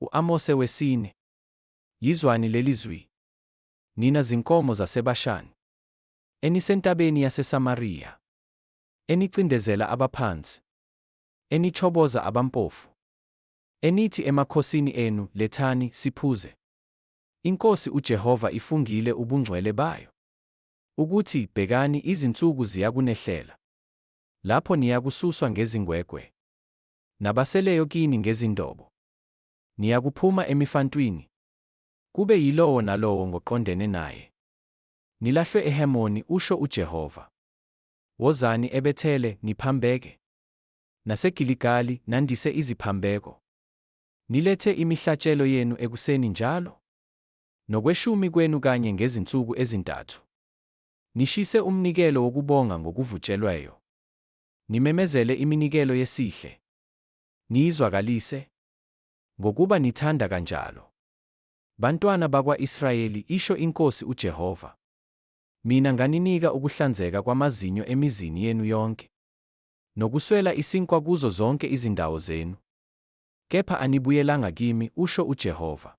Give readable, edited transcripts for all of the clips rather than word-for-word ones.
U-Amose wesine. Yizwani leli zwi, nina zinkomo zaseBashani, enisentabeni yaseSamariya, enicindezela abaphansi, enichoboza abampofu, enithi emakhosini enu, Lethani, siphuze. INkosi uJehova ifungile ubungcwele bayo, ukuthi, Bhekani, izinsuku ziyakunehlela, lapho niyakususwa ngezingwegwe, nabaseleyo kini ngezindobo. Niyakuphuma emifantwini, kube yilowo nalowo ngoqondene naye, nilahlwe eHermoni, usho uJehova. Wozani eBethele, niphambeke, naseGiligali nandise iziphambeko. Nilethe imihlatshelo yenu ekuseni njalo, nokweshumi kwenu kanye ngezinsuku ezintathu. Nishise umnikelo wokubonga ngokuvutshelweyo, nimemezele iminikelo yesihle, niyizwakalise, ngokuba nithanda kanjalo. Bantwana bakwa-Israyeli, isho iNkosi uJehova. Mina nganinika ukuhlanzeka kwamazinyo emizini yenu yonke, nokuswela isinkwa kuzo zonke izindawo zenu, kepha anibuyelanga kimi, usho uJehova.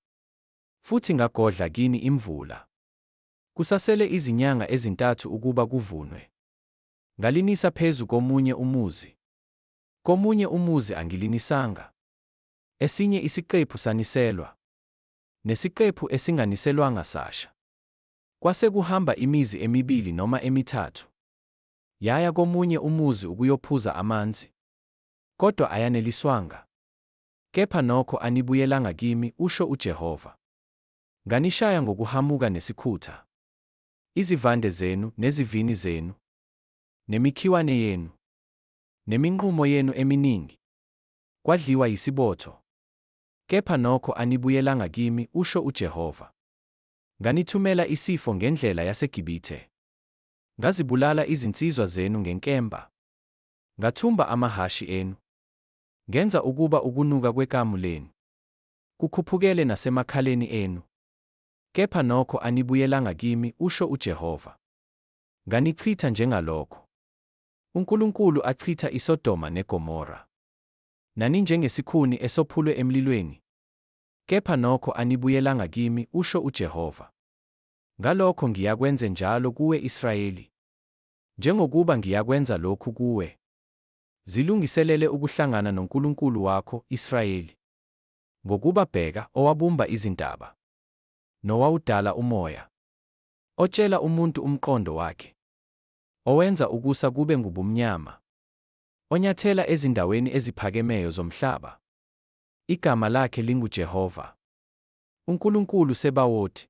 Futhi ngagodla kini imvula, kusasele izinyanga ezintathu ukuba kuvunwe. Ngalinisa phezu komunye umuzi, komunye umuzi angilinisanga. Esinye isiqephu saniselwa, nesiqephu esinganiselwanga sasha. Kwase kuhamba imizi emibili noma emithathu, yaya komunye umuzi ukuyophuza amanzi, kodwa ayaneliswanga. Kepha nokho anibuyelanga kimi, usho uJehova. Nganishaya ngokuhamuka nesikhutha. Izivande zenu, nezivini zenu, nemikhiwane yenu, neminqumo yenu eminingi, kwadliwa yisibotho. Kepha nokho anibuyelanga kimi, usho uJehova. Nganithumela isifo ngendlela yaseGibithe. Ngazibulala izinsizwa zenu ngenkemba. Ngathumba amahhashi enu. Ngenza ukuba ukunuka kwekamu lenu kukhuphukele nasemakhaleni enu. Kepha nokho anibuyelanga kimi, usho uJehova. Nganichitha njengalokho uNkulunkulu achitha iSodoma neGomora. Naninjengesikhuni esophulwe emlilweni. Kepha nokho anibuyelanga kimi, usho uJehova. Ngalokho ngiyakwenze njalo kuwe Israyeli. Njengokuba ngiyakwenza lokhu kuwe. Zilungiselele ukuhlangana noNkulunkulu wakho, Israyeli. Ngokuba bheka, owabumba izintaba, nowawudala umoya, otshela umuntu umqondo wakhe, owenza ukusa kube ngubumnyama, onyathela ezindaweni eziphakemeyo zomhlaba, igama lakhe linguJehova, uNkulunkulu Sebawoti.